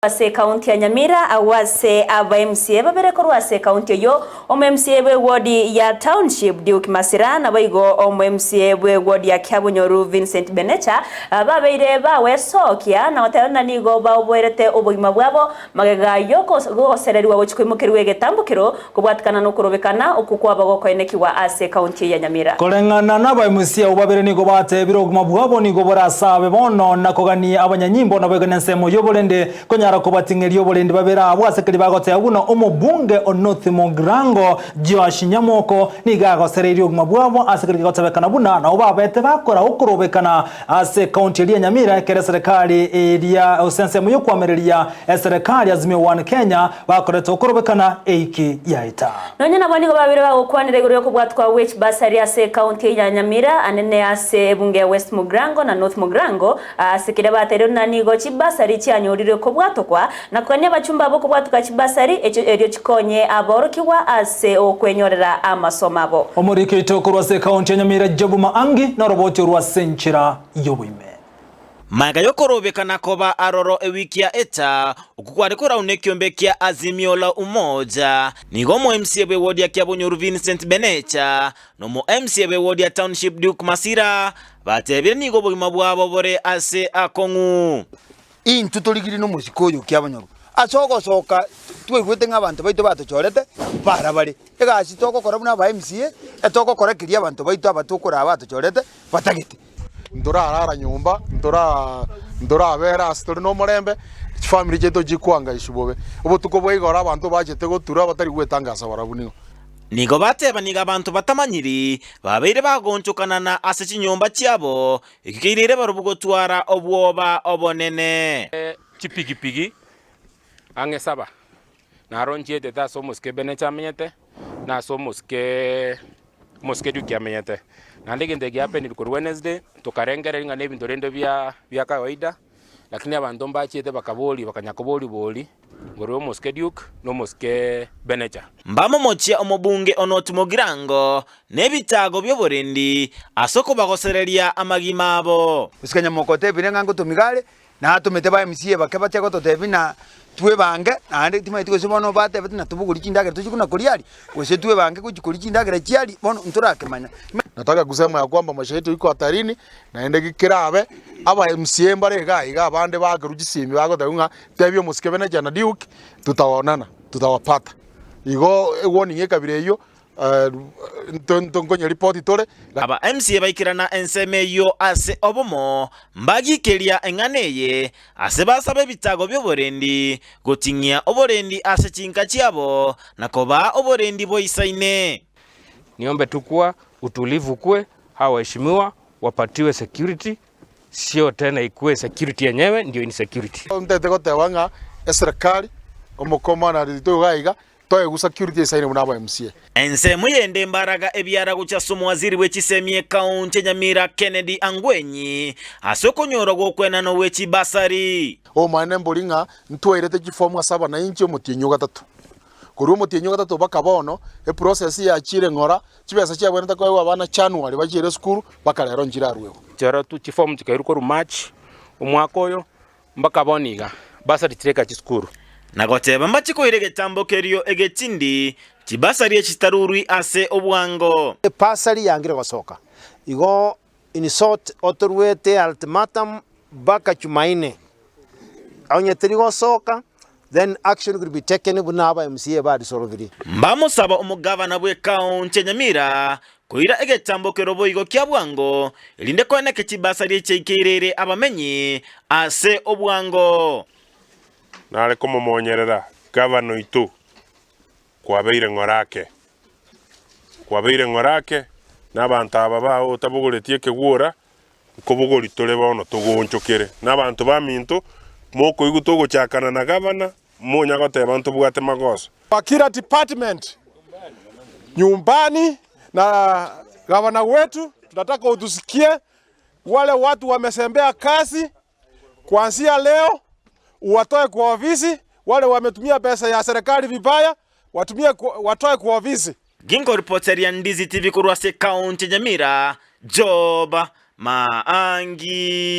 Ase ekaunti ya Nyamira agwo ase aba MCA babere korwa ase ekaunti eyio, omo MCA bw'ewodi ya Township Duke Masira naboigo omo MCA bw'ewodi ya Kiabonyoru Vincent Benecha babeire bagwesokia na goteba buna nigo baoboerete obogima bwabo magega y'ogosererigwa gochia koimokerigwa egetambokero Kobwatikana nokorobekana okwo kwaba gokoenekigwa ase ekaunti eye ya Nyamira. Koreng'ana n'Abaemusia abwo babere nigo batebire obogima bwabo nigo bore ase abe bono, na kogania abanyanyimbo naboigane ensemo y'oborende, konyara kobating'eria oborendi babere abwo ase keria bagoteba buna omobunge o North Mugirango Joash Nyamoko nigo agosereirie obogima bwabo ase keria kegotebekana buna nabo babete bakora okorobekana ase ekaunti eria ya Nyamira ekero eserekari eria gose ensemo y'okoamereria eserekari Azimio One Kenya Bakorete okorobekana eiki yaeta. Nonya nabo nigo babeire bagokwanera igoro y'okobwatwa gwe chibasari ase ekaunti eye ya Nyamira, anene ase ebunge ya West Mugirango na North Mugirango, ase keria bateire buna nigo chibasari chianyorirwe kobwatokwa na kogania abachumba ab'okobwatoka chibasari echio erio chikonye aborokigwa ase okwenyorera amasomo abo. Omoriki oito korwa ase ekaunti ya Nyamira Job Maangi noroboti orwo ase enchera y'oboime. Magega y'okorobekana koba aroro ewiki ya eta, okwo kware korauna ekiombe kia Azimio la Umoja, nigo omo MCA bw'ewodi ya Kiabonyoru Vincent Benecha na omo MCA bw'ewodi ya Township Duke Masira batebire nigo obogima bwabo bore ase akong'u. Intwe torigirie nomosike oyo o Kiabonyoru ase ogosoka twaigwete ng'a abanto baito batochorete barabare. Egasi togokora buna aba MCA, etogokora keria abanto baito aba tokoraa batochorete batagete. Ntorarara nyomba, ntoraa ntorabera ase tore nomorembe, chifamiri chiaito chikwangaishwa bobe. Obotuko bwa igoro abanto bachete gotura batari gwetangasa barabwo nigo. Nigo bateba nigo abanto batamanyiri babeire bagoonchokanana ase chinyomba chiabo, ekio keirire barobwo gotwara obwoba obonene. Chipigipigi ang'e saba naro nchietete ase omosike Ebenezer amenyete, na ase omosike omosike Duke amenyete. Naende egento eke giapenire korwa Wednesday, tokarengereria ng'a nebinto rende bia bia kawaida, lakini abanto mbachiete bakaboria bakanya koboria bori, igoro ya omosike Duke na omosike Ebenezer. Mbamomochie omobunge o North Mugirango nebitaago bi'oborendi ase okobagosereria amagima abo. Gose Nyamoka otebire ng'a ngotomiga are, Natomete ba MCA bake bache gototebia na twebange naende timanyeti gose bono batebete na tobogorie chindagera tochie kona koria aria, gose twebange gochia koria chindagera chia aria, bono ntorakemanya. Nataka kusema ya kwamba maisha yetu iko hatarini, naende kerabe aba MCA mbare iga iga abande bakerwa chisimi bagoteba ng'a tebia omosike Benaja na Duke tutaonana, tutawapata. Igo ewarning ekabira eyio Nkonye-ripoti tore. Aba MCA baikerana ensemo eyio ase obomo, mbagikeria eng'ana eye, ase basabe ebitago bi'oborendi, goting'ia oborendi ase chinka chiabo, na kobaa oborendi boisaine. Niombe tu kuwa utulivu ukue, hawa waheshimiwa wapatiwe security, sio tena ikue security yenyewe ndio insecurity. Ntete goteba ng'a eserikari, omokomana oito iga iga, Toegwe security esaine buna aba MCA. Ensemo yende mbaraga ebiara gochia ase omowaziri bwe chisemi ekaunti ya Nyamira Kennedy Angwenyi ase okonyorwa gw'okwenanwa gwe chibasari. Obomaene mbori ng'a ntwairete chifomu ase abanainchi omotienyi o gatato. Korwa omotienyi o gatato mpaka bono, eprocess yachiire ng'ora, chibesa chiabwenerete koegwa abana January bachiere esukuru mpaka rero nchirarwegwe. Chero tu chifomu chikairwa korwa March omwaka oyo Mpaka bono iga, basari chireka chisukuru. Na goteba mbache koira egetambo kerio egetindi, chibasari echi chitarurwi ase obwango. Ebasari yangire gosoka igo in short otoruete ultimatum mpaka Jumanne onye teri gosoka then action will be taken buna aba MCA ba dissolviri. Mbamosaba omogavana bw'ekaunti ya Nyamira koira egetambo keria boigo kia bwango, erinde koeneke chibasari echiaikeire abamenyi ase obwango. Nare komomonyerera gavana oito, kwabeire ng'ora ake, kwabeire ng'ora ake, na abanto aba bao otabogoretie ekegwora, nkobogori tore bono togoonchokere. Na abanto baminto, mokoigwa togochakana na gavana, monya goteba ntobwate magoso. Kwa kila department nyumbani na gavana wetu tunataka utusikie, wale watu wamesembea kazi kuanzia leo uwatoe kwa ofisi, wale wametumia pesa ya serikali vibaya watumie watoe kwa ofisi. Ginkoripoteria Ndizi TV korwa ase ekaunti ya Nyamira, Job Maangi.